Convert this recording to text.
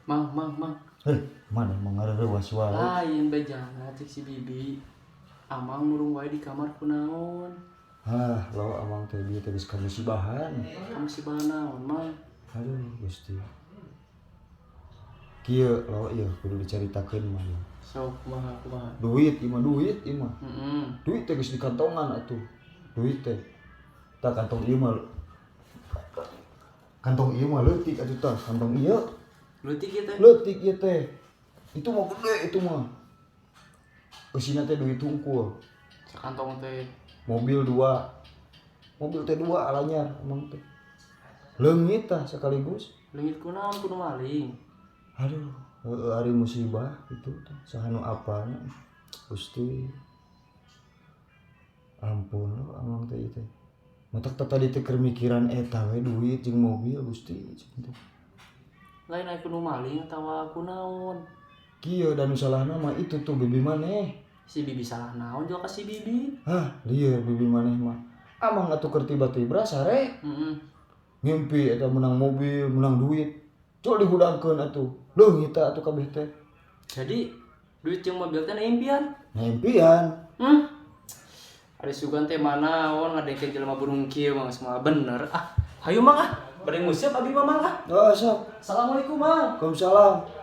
Mang, mang, mang. Heh, mana emang ngareuwas wae. Lain bejana cek si Bibi. Amang murung wae di kamar kunaon? Ah, lo amang teh bieu teh geus kamusibahan. Kamusibahan naon, Mang? Aduh, Gusti. Kieu lo ieu kudu dicaritakeun mah ieu. Sok kumaha kumaha. Duit ieu mah, duit ieu mah. Duit teh geus dikantongan atuh. Duit teh. Tah, kantong ieu mah. Kantong ieu mah leutik atuh, tah, kantong ieu. Leutik ieu teh. Leutik ieu teh. Itu mah gede itu mah. Eusina teh duit hungkul. Sakantong teh. Mobil dua. Mobil teh dua alanyar emang teh. Leungit tah sekaligus. Leungit kunaon, kudu maling? Aduh, heueuh, ari musibah itu teh saha nu apalna. Gusti. Ampun lo amang teh ieu teh. Matak teh tadi teh keur mikiran eta we, duit jeung mobil, Gusti cing teh. Lain aya kudu maling atawa kunaon? Kieu dan nu salahna mah itu tuh bibi maneh. Si Bibi salah naon juga ka si Bibi? Hah, lieur bibi maneh mah. Amang atuh keur tiba-tiba sare ngimpi eta menang mobil, menang duit. Col dihudangkeun atuh. Leungit tah atuh kabeh teh. Jadi duit jeung mobil teh na impian. Nah, impian. Ada sugan teh mana on ngadengkeun jelema burung kieu mah semua bener ah. Hayu, Mang, ah. Bade nguseup abi mah, Mang, ah. Oh, sok. Assalamualaikum, Mang. Waalaikumsalam.